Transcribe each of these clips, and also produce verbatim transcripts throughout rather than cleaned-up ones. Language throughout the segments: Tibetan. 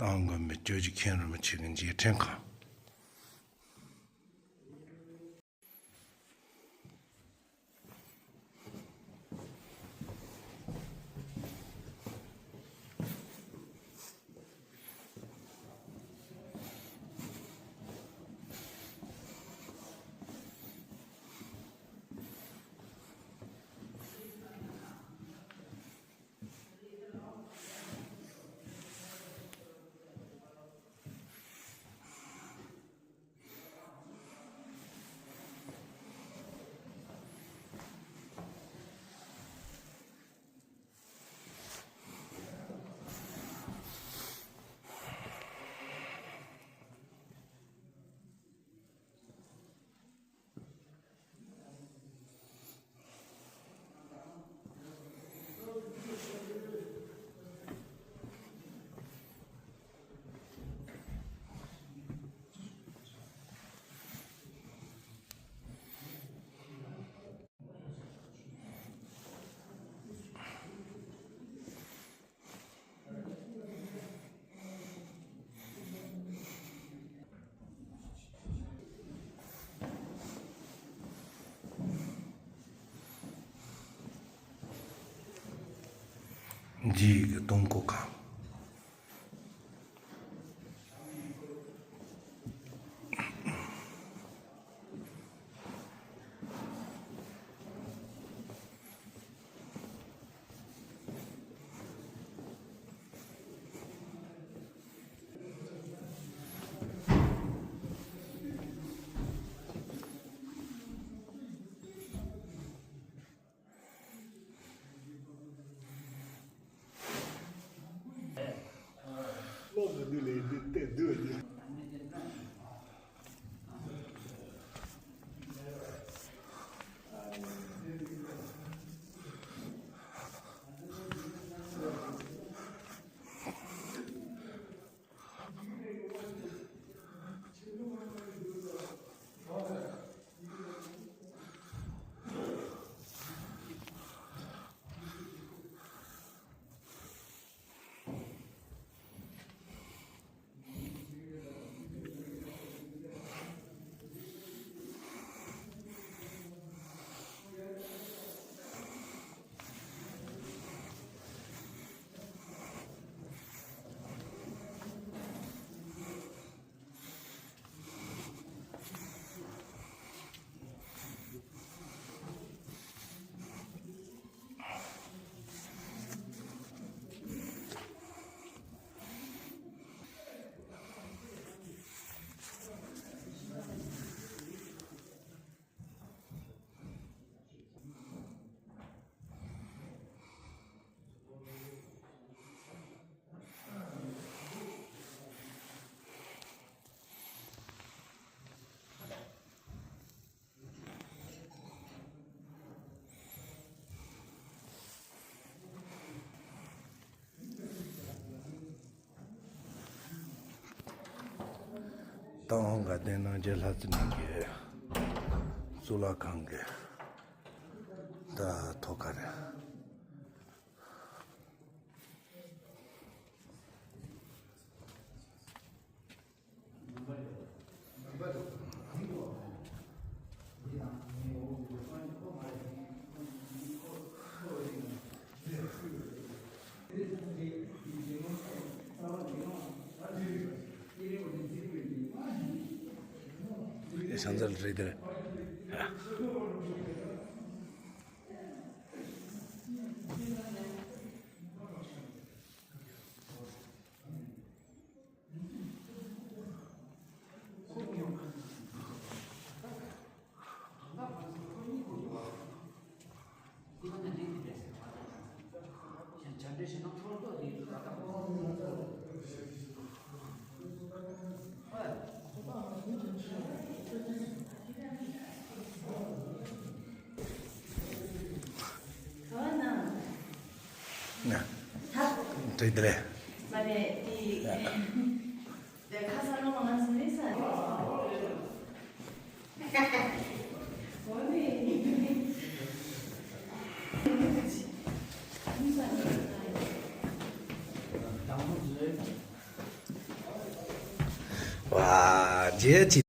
ཏང་དགོན་པའི་ཇོ་བོ་རྗེ་མཁན་རིན་པོ་ཆེ་གི་མཇལ་ཕྲན་ཁང་། འཇིགས་ཀྱི་སྟོང་སྐུ་ཁམས། ཏང་ཨུ་དགའ་ལྡན་རྣམ་རྒྱལ་ལྷ་རྩེ་གླིང་གི་གཙུག་ལག་ཁང་གི་ད་ཐོག་ཁ་རེད། ན། ད། དྲིས་དེ་རེད། མ་རེད་དེ། དེ་ཁ་སང་ལོ་མང་སོང་རེད་ས། འོ་ནི། དང་པོ་ཟེར། བ་རྗེ་ཅི།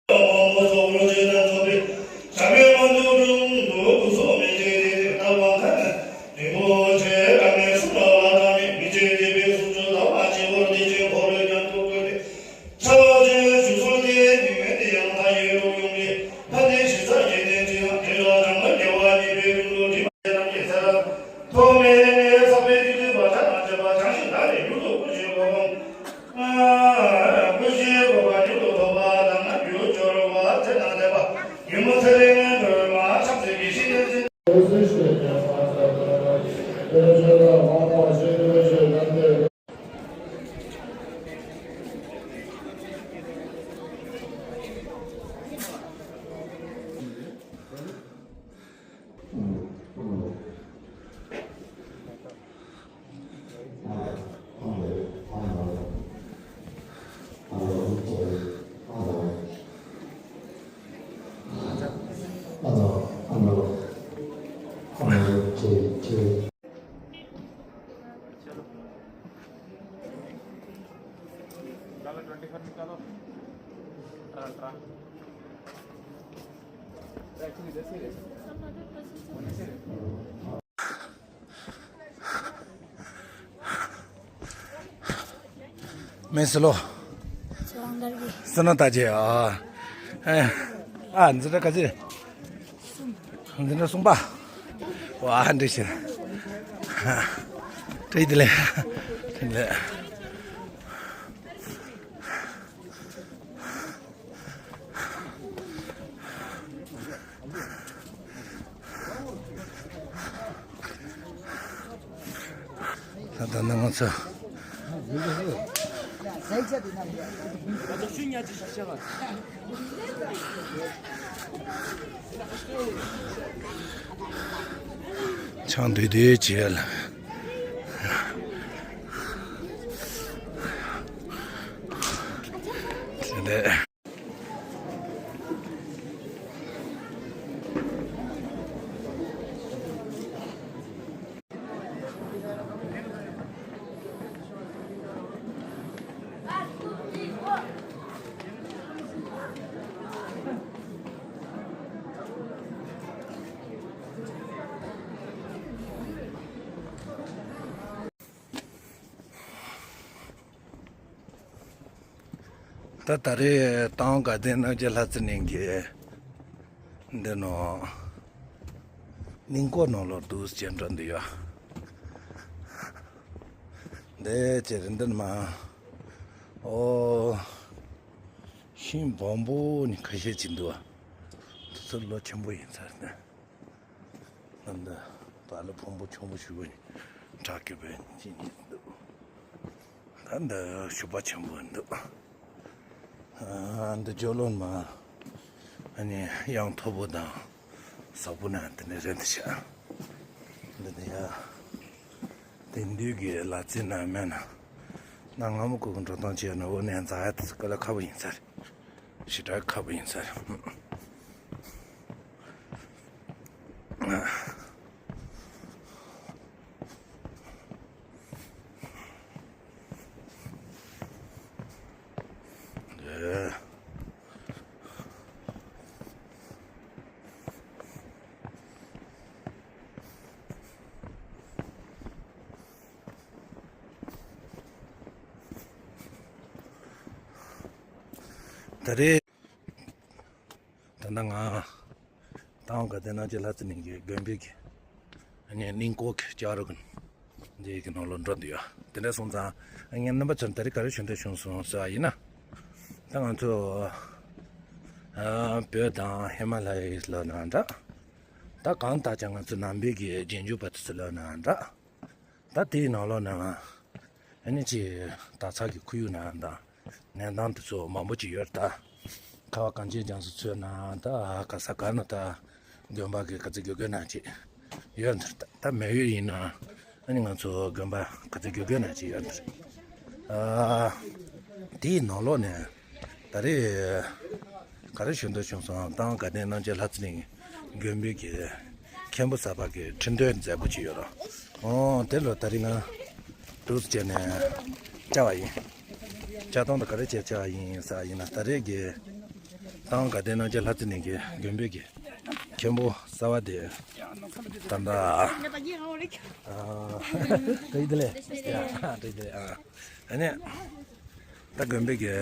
མེ་སི་ལོ། སི་ནོ་ད་ཅེ་ཨ། ཨ་འཛིན་གྲྭ་ག་ཚོད། འཛིན་གྲྭ་གསུམ་པ། ཝ་འདྲི་ཤེས། བཀྲ་ཤིས་བདེ་ལེགས། བཀྲ་ཤིས་བདེ་ལེགས། ད་ལྟ་ནང་ཚོ། ཆང་དུས་དུས་བྱེད་ལ། དེ་ནས། ད་ད་རེས་ཏང་དགའ་ལྡན་རྣམ་རྒྱལ་ལྷ་རྩེ་གླིང་གི་འདི་ནང་གླིང་སྐོར་ནང་ལོགས་འདུག་སེ་འགྲོ་འདི་ཡོད། འདི་ཅེ་རེད་འདི་ནི་མ། ཨོ། ཤིང་སྦོམ་པོ་ནི་ཁ་ཤས་ཅིག་འདུག་འདི་ཚོ་ལོ་ཆེན་པོ་ཡིན་ས་རེད། ཨ་འདི་བ་ལ་ཕུང་པོ་ཆུང་པོ་ཞིག་གི་བྲག་གི་བས་ཅི་ཉིད་འདུག་ད་འདི་ཤུག་པ་ཆེན་པོ་འདུག་ཨ་འདི་ཇོ་ལོན་མ། ཨ་ནི་གཡང་མཐོ་པོ་དང་ཟོག་པོ་ན་དེ་ནས་རེད་འདི་ཤག་འདི་ནི་ཡ། དེང་དུས་ཀྱི་ལ་རྩེ་ན་མེད་ན། ན་སྔ་མོ་ཀུ་ཀུ་འགྲོ་སྟངས་བྱས་ན་འོ་ནས་འཛག་ཡ་དེ་ཚོ་དཀའ་ལས་ཁག་པོ་ཡིན་ས་རེད། ཞེ་དྲག་ཁག་པོ་ཡིན་ས་རེད། ད་རེས། ད་ལྟ་ང་ཏང་དགའ་ལྡན་རྣམ་རྒྱལ་ལྷ་རྩེ་གླིང་གི་དགོན་པའི་གི་ཨ་ནི་གླིང་སྐོར་གྱི་ལྕགས་རི་གི་འདི་གི་ནང་ལོགས་འགྲོ་འདི་ཡོད། དེ་འདྲ་སོང་ཙང་ཨ་ངའི་རྣམ་པ་ཚོར་ད་རེས་ག་རེ་ཞུ་འདོད་བྱུང་སོང་ཟེར་བ་ཡིན་ན། ད་ང་ཚོ་ཨ་བོད་དང་ཧི་མ་ལ་ཡའི་ལོ་ན་འདྲ། ད་གང་ལྟར་ཀྱང་ང་ཚོ་ནང་པའི་གི་རྗེས་འཇུག་པ་དེ་ཚོ་ལོ་ན་འདྲ། ད་དེའི་ནང་ལོགས་ན་ཨ་ནི་ཅི་ད་ཚགས་ཀྱི་ཁོར་ཡུག་ནང་དང་གནས་སྟངས་དེ་ཚོ་མང་པོ་ཅིག་ཡོད་རེད་ད། ཁ་བ་གངས་ཅན་ལྗོངས་སུ་ཚུད་ན་ད་ག་ས་ག་ན་ད་དགོན་པ་གི་ག་ཚོད་དགོས་དགོས་ན་ཅིག་ཡོད་འདིར་ད་ད་མེ་ཡོད་ཡིན་ན་ཨ་ནི་ང་ཚོ་དགོན་པ་ག་ཚོད་དགོས་དགོས་ན་ཅིག་ཡོད་འདིར། ཨ་དེའི་ནང་ལོགས་ནས་ད་རེས་ག་རེ་ཞུ་འདོད་བྱུང་སོང་། ཏང་དགའ་ལྡན་རྣམ་རྒྱལ་ལྷ་རྩེ་གླིང་དགོན་པའི་གི་མཁན་པོ་གསར་པ་གི་ཁྲི་འདོན་མཛད་སྒོ་ཅིག་ཡོད་རོགས། ཨོ་དེ་ལོ་ད་རེས་ང་འདུག་སེ་བྱས་ནས་བཅར་བ་ཡིན། ཆགས་སྡང་དང་ག་རེ་བྱས་བྱས་ཡིན་ས་ཡིན་ན། ད་རེས་ཀྱི་ཏང་དགའ་ལྡན་རྣམ་རྒྱལ་ལྷ་རྩེ་གླིང་གི་དགོན་པའི་གི་མཁན་པོ་གསར་པ་དེ་ད་ལྟ་ཨ་ད་ཡིན་དེ་ལས་ཡ་ད་ཡིན་དེ་ལས་ཨ་ཨ་ནི་ད་དགོན་པའི་གི་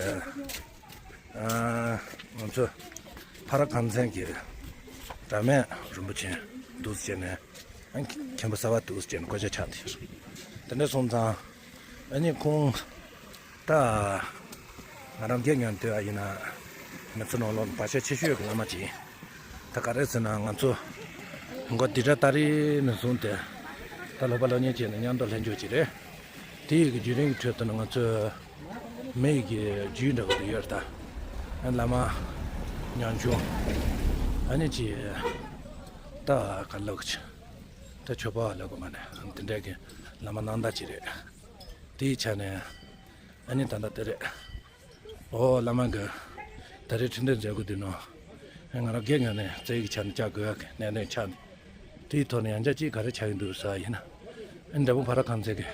ཨ་ང་ཚོ་ཕ་ར་གངས་ཚན་གྱི་དགྲ་མེད་རིན་པོ་ཆེ་འདུག་སེ་བྱས་ནས། ཨ་མཁན་པོ་གསར་པ་འདུག་ཟེར་ནས་སྐུ་ཕྱྭ་ཆགས་ཏེ་ཡོད། དེ་འདྲ་སོང་ཙང་ཨ་ནི་ཁོང་ད་ང་རང་སྒེར་ངོས་ནས་བལྟས་པ་ཡིན་ན་ང་ཚོ་ནང་ལོགས་བག་ཆགས་ཆེ་ཤོས་ཀྱི་བླ་མ་ཅིག་ཡིན། ད་ག་རེ་ཟེར་ན་ང་ཚོ་མགོ་འདི་འདྲ་སྟ་རེ་ནས་བཟུང་སྟེ་ད་ལོ་པ་ལོ་ཉེས་བྱས་ནས་མཉམ་དུ་ལྷན་འཇོག་ཅིག་རེད། དེ་ཡི་གི་བརྒྱུད་རིམ་གྱི་ཁྲོད་དུ་ནི་ང་ཚོས་མི་ཡི་གི་རྒྱུད་འདྲ་བོ་དེ་ཡོད་རེད་ད། ཨ་བླ་མ་ཉམ་ཆུང་ཨ་ནི་ཅི་ད་ག་ལོག་ཅི་ད་ཆོས་པ་ལོག་གི་མ་ནས་དེ་འདྲ་གི་བླ་མ་རྣམ་དག་ཅིག་རེད། དེའི་ཆ་ནས་ཨ་ནི་ད་ལྟ་དེ་རེད། ཨོ་བླ་མ་གི་ད་རེས་ཁྲི་འདོན་མཛད་སྒོ་འདི་ནང་ང་རང་སྒེར་ངོས་ནས་རྩ་ཡིག་ཆ་ནས་བཅར་དགོས་ཡག་གི་གནད་དོན་ཆགས་འདུག་དེའི་ཐོག་ནས་ཡང་བསྐྱར་ཅིག་ག་རེ་ཆགས་ཀྱི་འདུག་ཟེར་བ་ཡིན་ན། ཨ་འབྲས་སྤུངས་ཕ་ར་གངས་ཚན་གྱི་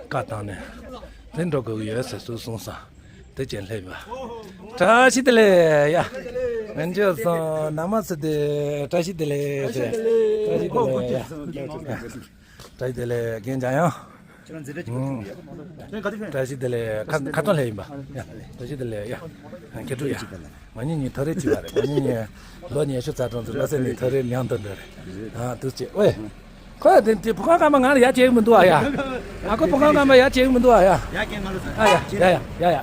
བཀའ་བཏང་ནས་དེ་འགྲོ་དགོས་ཀྱི་ཡོད་ཟེར་ཟུར་གསུངས་སོང་། དེ་བྱས་སླེབས་པ། བཀྲ་ཤིས་བདེ་ལེགས་ཡ། ང་འཇོག་སོང་ན་མ་ཚུད་དེ་བཀྲ་ཤིས་བདེ་ལེགས་ཟེར། བཀྲ་ཤིས་བདེ་ལེགས་ཡ། བཀྲ་ཤིས་བདེ་ལེགས་རྒན་འཇམ་དབྱངས། ཁྱེད་རང་འཛིན་གྲྭ་གཅིག་པ་ཐུག་ཡོད། བཀྲ་ཤིས་བདེ་ལེགས། ཁ་ཁ་ཏོན་ལྷས་ཡིན་པ། ཡ། བཀྲ་ཤིས་བདེ་ལེགས་ཡ། མཁས་གྲུབ་ཡ། ང་གཉིས་གཉིས་ཐག་རིང་གཅིག་པ་རེད། ང་གཉིས་གཉིས་ལོ་ཉི་ཤུ་རྩ་གྲངས་ཙམ་བློ་སེམས་གཉིས་ཐག་རིང་མཉམ་དུ་འདྲ་རེད། ཨ་དུས་ཅི་ཝེ། ཁོ་དེ་དེ་བུ་ཁང་ཁང་པ་ང་ལ་ཡ་བྱེད་ཀྱི་མི་འདུག་ཨ་ཡ། ཨ་ཁོ་བུ་ཁང་ཁང་པ་ཡ་བྱེད་ཀྱི་མི་འདུག་ཨ་ཡ། ཡ་ཀྱེ་ང་ལོ་ཟེར། ཨ་ཡ་ཡ་ཡ་ཡ་ཡ།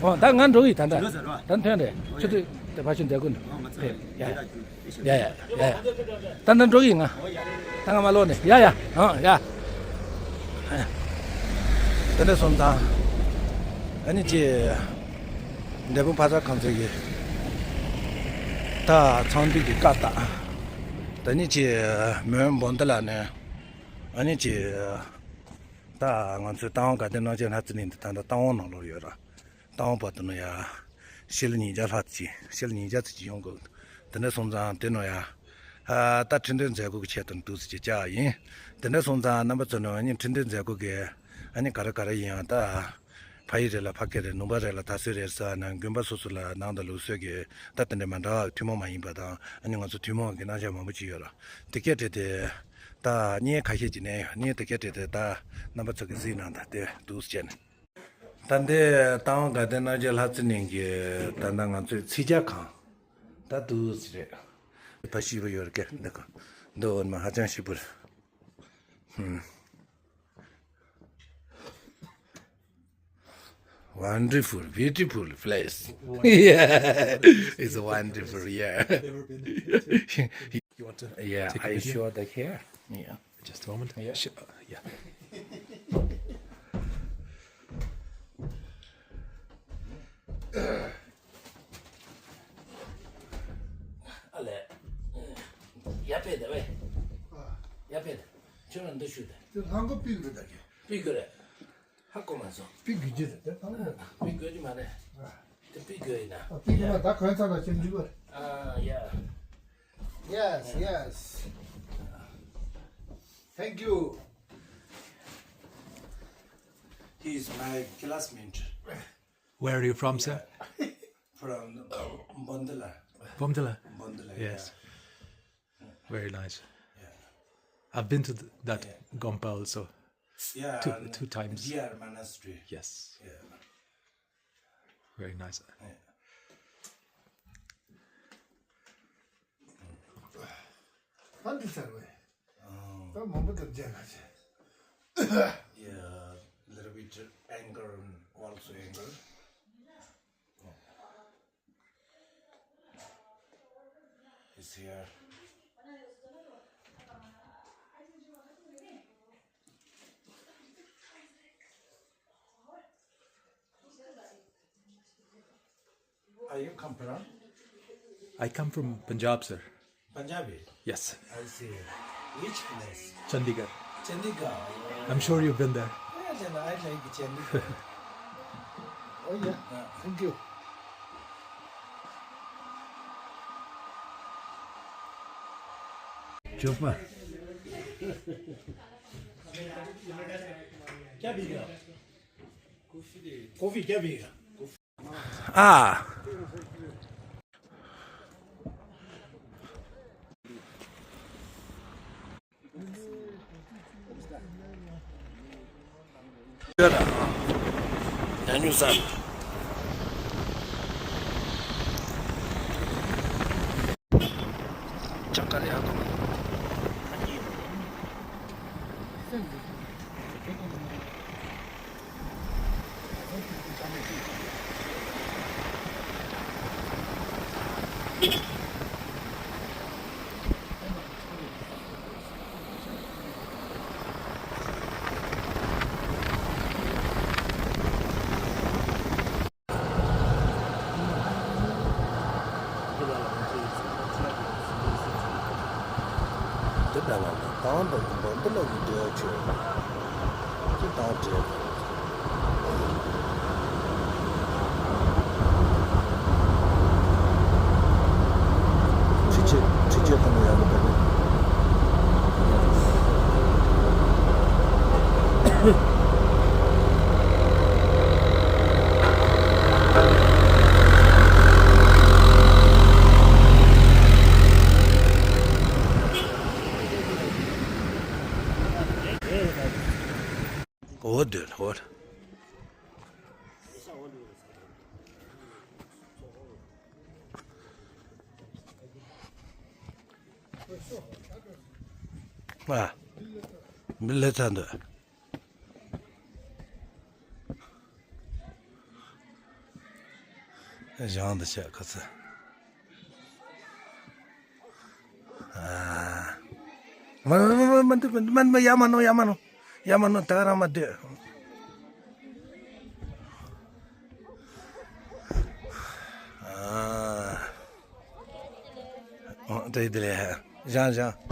ཨོ་ད་ང་འགྲོ་ཡི་ད་འདྲ། ད་ཐོན་རེད། ཆུ་ཚོད་དེ་ཕ་ཤུན་དེ་ཀུན། ཨེ་ཡ་ཡ། ཡ་ཡ་ཡ་ཡ། ད་ནི་འགྲོ་གི་ང་། ད་ང་མ་ལོག་ནས་ཡ་ཡ་ཨང་ཡ། དེ་འདྲ་སོང་ཙང་ཨ་ནི་ཅི་འབྲས་སྤུངས་ཕ་ར་གངས་ཚན་གྱི་ད་ཚངས་འདུས་ཀྱི་བཀའ་བཏགས། ད་ནི་ཅི་མོན་བོན་སྡེ་ལ་ནས་ཨ་ནི་ཅི་ད་ང་ཚོའི་རྟ་དབང་དགའ་ལྡན་རྣམ་རྒྱལ་ལྷ་རྩེ་གླིང་འདི་ད་ལྟ་རྟ་དབང་ནང་ལོགས་ཡོད་ར། རྟ་དབང་བར་དུ་ནི་ཡ། ཕྱི་ལོ་ཉིས་བརྒྱ་ལྷག་ཅིག་ཕྱི་ལོ་ཉིས་བརྒྱ་ཙམ་ཅིག་ཡོང་དགོས། དེ་འདྲ་སོང་ཙང་དེ་ནང་ཡ། ཨ་ད་ཁྲི་འདོན་མཛད་སྒོ་གི་ཆེད་དུ་འདུག་ཟེར་གྱི་བཅར་ཡིན། དེ་འདྲ་སོང་ཙང་རྣམ་པ་ཚོ་ནང་ཨ་ནི་ཁྲི་འདོན་མཛད་སྒོ་གི་ཨ་ནི་ག་རེ་ག་རེ་ཡིན་ཡང་ད། ཕ་ཡི་རེད་ལ་ཕ་སྐད་རེད། ནུབ་པ་རེད་ལ་ད་གཟོད་རེད་ཟེར་ན་དགོན་པ་སོ་སོ་ལ་ནང་དང་ལུགས་སྲོལ་གྱི་ད་དེ་འདྲ་མ་འདྲ་བ་ཐུན་མོང་མ་ཡིན་པ་དང་ཨ་ནི་ང་ཚོ་ཐུན་མོང་གི་རྣམ་གཞག་མང་པོ་ཅིག་ཡོད་ལ། དེ་སྐད་བྲིས་ཏེ། ད་བརྙན་ཁ་ཤས་ཅིག་ནས་ཡང་བརྙན་དེ་སྐད་བྲིས་ཏེ་ད་རྣམ་པ་ཚོ་གིས་གཟིགས་གནང་དང་དེ་འདུག་སེ་བྱས་ནས། ད་འདི་རྟ་དབང་དགའ་ལྡན་རྣམ་རྒྱལ་ལྷ་རྩེ་གླིང་གི་ད་ལྟ་ང་ཚོའི་ཚིག་ཇ་ཁང་ད་འདུག་སེ་རེད། ཕ་ཤི་བ་ཡོད་རེད་འདི་ག་འདི་འོ་མ་ཧ་ཅང་ཞིབ་པོ་རེད། ཧུམ། Wonderful, beautiful place. Yeah, it's wonderful, yeah. Ever been? You want to Yeah, take a I video? Sure the care. Yeah. Just a moment. Yeah. Sure. Yeah. ཨ་ལས། ཡ་པེ་དེ་བས། ཡ་པེ་དེ། ཁྱོད་རང་འདི་ཞུ་དེ། དེ་ལྷང་གོ་པི་གི་རེད་ད་གི། པི་གི་རེད། ཧ་གོ་མ་སོང་། པི་གི་ཅི་རེད་དེ་ལྷང་གོ། པི་གི་ཅི་མ་རེད། དེ་པི་གི་ཡིན་ན། ཨ་པི་གི་མ་ད་གོན་ཚར་ན་ཁྱེད་འཇུག་གི་རེད། ཨ་ཡ། Yes, yes. Thank you. He is my classmate. Where are you from, sir? From Bondala. Bondala? Bondala, yes. Yeah. Very nice. Yeah. I've been to th- that Yeah. Gompa also. Yeah, two, and two times. Dear Monastery. Yes. Yeah. Very nice. Yeah. ཨ་འདི་ཚར་བས། ད་མང་པོ་དེར་རྒྱག་ག་བྱས། Yeah, little bit anger, also anger. Is here. Are you come from? I come from Punjab, sir. Punjabi? Yes. I see. Which place? Chandigarh. Chandigarh. I'm sure you've been there. Yeah, then I like Chandigarh. Oh, yeah. Yeah. Thank you. Chopa. क्या पी रहे हो आप? कॉफी क्या पी रहे हो? ཨ། ཉ་ཉུང་ས། ལྕགས་དཀར་ཡག་ཏུ། འདི་འདྲ་བ་ལ་དང་དུ་མགོན་པོ་འདི་ལ་གི་འབྲེལ་བ་ཆོད། ཅི་དང་འབྲེལ། ཁྲི་ཆེ་ཁྲི་ཆེ་དང་ཡང་འདི་འདྲ། འོ་དེ་འོ། ཨ། མི་ལས་ཚ་འདོད། གཞན་དུ་བཤད་ཁ་ཚ། ཨ། མ་མ་མ་མ་འདུག་མ་མ་ཡ་མ་ནོ་ཡ་མ་ནོ། ཡ་མ་ནོ་ད་རང་མ་འདོད། ཨ། ཨོ་དེ་དེ་ལས་གཞན་གཞན།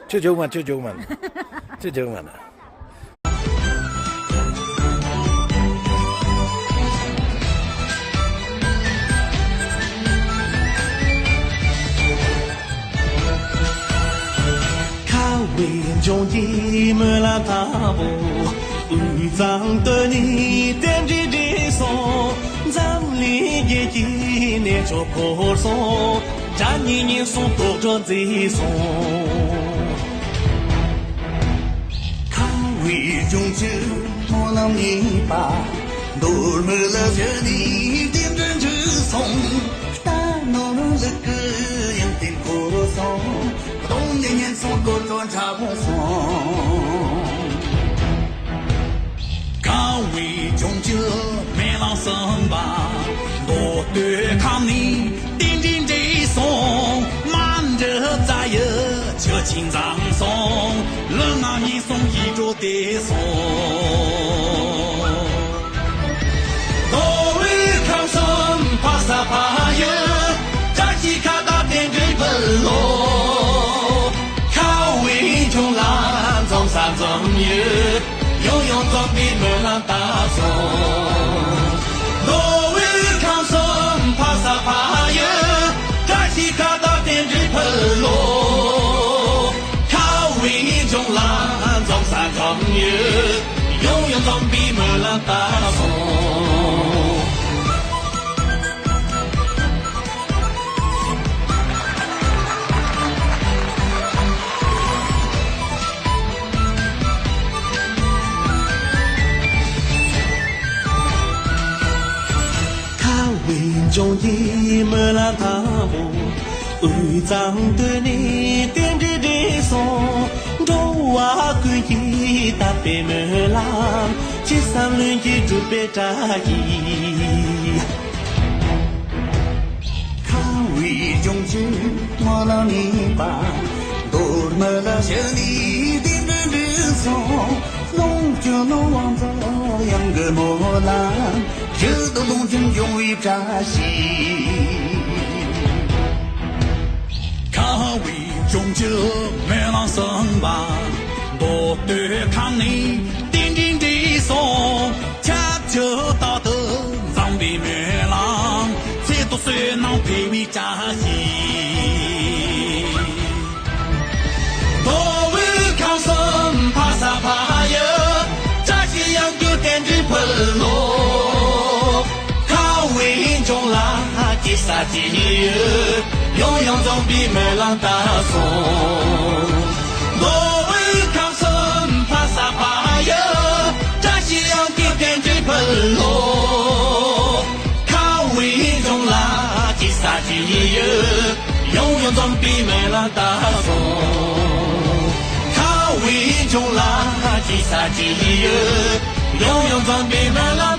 ཁྱོད་རྒྱུག་མ། ཁྱོད་རྒྱུག་མ། ཁྱོད་རྒྱུག་མ་ན། ཁ་བའི་ལྗོངས་ཀྱི་སྨོན་ལམ་དང་པོ། དབུས་གཙང་སྟོད་ནས་རྟེན་འབྲེལ་འགྲིག་སོང་། འཛམ་གླིང་རྒྱལ་གྱི་གནས་མཆོག་བསྐོར་སོང་། དགྲ་གཉེན་ཉེན་སོང་། དོག་སྒྲོན་བརྗིད་སོང་། ཁ་བའི་ལྗོངས་ཀྱི་སྨོན་ལམ་གཉིས་པ། མདོ་སྨད་ལ་བཞུགས་ནས་རྟེན་འབྲེལ་འགྲིག་སོང་། རྟ་ནོར་ལུག་གི་ཡོན་ཏན་བསྐོར་སོང་། གདོང་ནས་ཉེན་སོང་། དོག་སྒྲོན་དྲག་པོ་སོང་། ཁ་བའི་ལྗོངས་ཀྱི་སྨོན་ལམ་གསུམ་པ། མདོ་སྟོད་ཁམས་ནས་རྟེན་འབྲེལ་འགྲིག་སོང་། མ་འདྲེ་རྩ་ཡི་ཆུ་ཆེན་བཟང་སོང་། ལུས་ངག་ཉེན་སོང་། ཡིད་འགྲོ་བདེ་སོང་། མདོ་དབུས་ཁམས་གསུམ་ཕ་ས་ཕ་ཡུལ། བཀྲ་ཤིས་ཁ་བརྡ་རྟེན་འབྲེལ་ཕུལ་ལོ། ཁ་བའི་ལྗོངས་ལ་འཛོམས་ས་འཛོམས་ཡུལ། ཡང་ཡང་འཛོམས་པའི་སྨོན་ལམ་བཏབ་སོང་། མདོ་དབུས་ཁམས་གསུམ་ཕ་ས་ཕ་ཡུལ། བཀྲ་ཤིས་ཁ་བརྡ་རྟེན་འབྲེལ་ཕུལ་ལོ། ཁ་བའི་ལྗོངས་ལ་འཛོམས་ས་འཛོམས་ཡུལ། ཡང་ཡང་འཛོམས་པའི་སྨོན་ལམ་བཏབ་སོང་། ཁ་བའི་ལྗོངས་ཀྱི་སྨོན་ལམ་དང་པོ། དབུས་གཙང་སྟོད་ནས་རྟེན་འབྲེལ་འགྲིག་སོང་། དད་པའི་སྨོན་ལམ། ཅི་བསམ་ལྷུན་གྱིས་འགྲུབ་པའི་བཀྲ་ཤིས། ཁམས་པའི་ལྗོངས་ཀྱི་སྨོན་ལམ་ཡིན་པ། མདོ་སྨད་ལ་ཞི་ལི་གདན་འདྲེན་འགྲིག་སོང་། ལོངས་སྤྱོད་ནོར་དབང་རྫོགས་གཡང་གི་སྨོན་ལམ། ཞི་བདེ་ལོངས་སྤྱོད་འབྱུང་བའི་བཀྲ་ཤིས། ཁམས་པའི་ལྗོངས་ཀྱི་སྨོན་ལམ་གསུམ་པ། མདོ་སྟོད་ཁམས་ནས་གདན་འདྲེན་འགྲིག་སོང་། ཆབས་ཅིག་རྟག་ཏུ་འཛོམས་པའི་སྨོན་ལམ། ཚེ་ཐུགས་བསོད་ནམས་འཕེལ་བའི་བཀྲ་ཤིས། མདོ་དབུས་ཁམས་གསུམ་ཕ་ས་ཕ་ཡུལ། བཀྲ་ཤིས་གཡང་སྐྱོང་རྟེན་འབྲེལ་ཕུལ་ལོ། ཁམས་པའི་ལྗོངས་ལ་སྐྱེ་ས་སྐྱེ་ཡུལ། ཡང་ཡང་འཛོམས་པའི་སྨོན་ལམ་བཏབ་སོང་། མདོ་དབུས་ཁམས་གསུམ་ཕ་ས་ཕ་ཡུལ། བཀྲ་ཤིས་གཡང་སྐྱོང་རྟེན་འབྲེལ་ཕུལ་ལོ། ཁམས་པའི་ལྗོངས་ལ་སྐྱེ་ས་སྐྱེ་ཡུལ། ཡང་ཡང་འཛོམས་པའི་སྨོན་ལམ་བཏབ་སོང་། ཁམས་པའི་ལྗོངས་ལ་སྐྱེ་ས་སྐྱེ་ཡུལ། ཡང་ཡང་འཛོམས་པའི་སྨོན་ལམ་